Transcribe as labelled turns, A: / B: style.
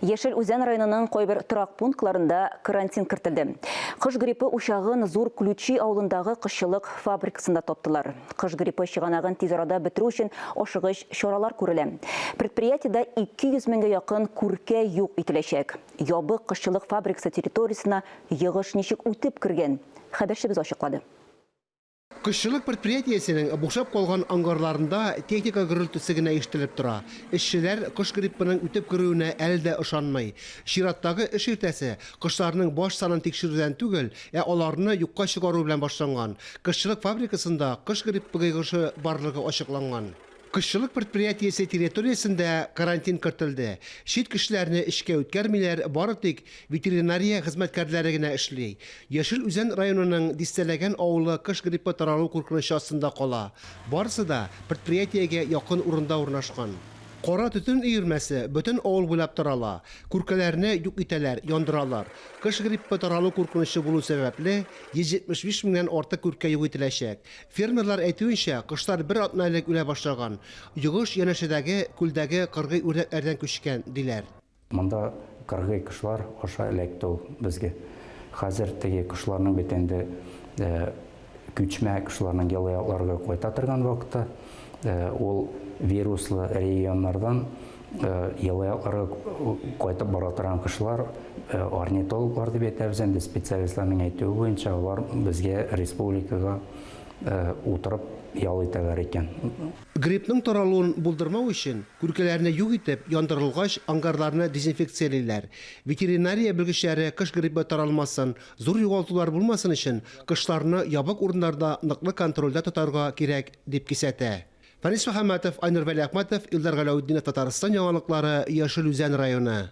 A: Яшел Үзән районының кайбер торак пунктларында карантин кертелде. Кош гриппы учагын Зур Ключи авылындагы кошчылык фабрикасында таптылар. Кош гриппы чыганагын тиз арада бетерү өчен ашыгыч чаралар күрелә. Предприятиедә 200 меңгә якын күркә юк ителәчәк. Ябык кошчылык фабрикасы территориясенә йогыш ничек үтеп кергән? Хәбәрчебез ачыклады.
B: Кошчылык предприятиесенең бушап калган ангарларында техника гөрелтесе генә ишетелеп тора. Эшчеләр кош гриппының үтеп керүенә әле дә ышанмый. Чираттагы эш иртәсе кошларның баш санын тикшерүдән түгел, ә аларны юкка чыгару белән башланган. Кошчылык фабрикасында кош гриппы йогышы барлыгы ачыкланган. Кошчылык предприятиесе территориясендә карантин кертелде. Чит кешеләрне эчкә үткәрмиләр, бары тик ветеринария хезмәткәрләре генә эшли. Яшел Үзән районының дистәләгән авылы кош гриппы таралу куркынычы астында кала. Барысы да предприятиегә якын урында урнашкан. Кара төтен өермәсе бөтен авыл буйлап тарала. Күркәләрне юк итәләр, яндыралар. Кош гриппы таралу куркынычы булу сәбәпле, 175 меңнән артык күркә юк ителәчәк. Фермерлар әйтүенчә, кошлар бер атна элек үлә башлаган. Йогыш янәшәдәге күлдәге кыргый үрдәкләрдән күчкән, диләр.
C: Монда кыргый кошлар аша эләкте ул безгә. Хәзер теге кошларның бит инде күчмә кошларның елы якларга кайта торган вакыты, ул вируслы регионнардан елы якларга кайтып бара торган кошлар, орнитологлар дип әйтәбез инде, специалистларның әйтүе буенча, алар безгә республикага утырып ял итәләр икән.
B: Гриппның таралуын булдырмау өчен, күркәләрне юк итеп, яндырылгач, ангарларны дезинфекциялиләр. Ветеринария белгечләре кош гриппы таралмасын, зур югалтулар булмасын өчен, кошларны ябык урыннарда ныклы контрольдә тотарга кирәк, дип кисәтә. Фәнис Мөхәммәтов, Айнур Вәлиәхмәтов, Илдар Галәүтдинов, Татарстан яңалыклары, Яшел Үзән районы.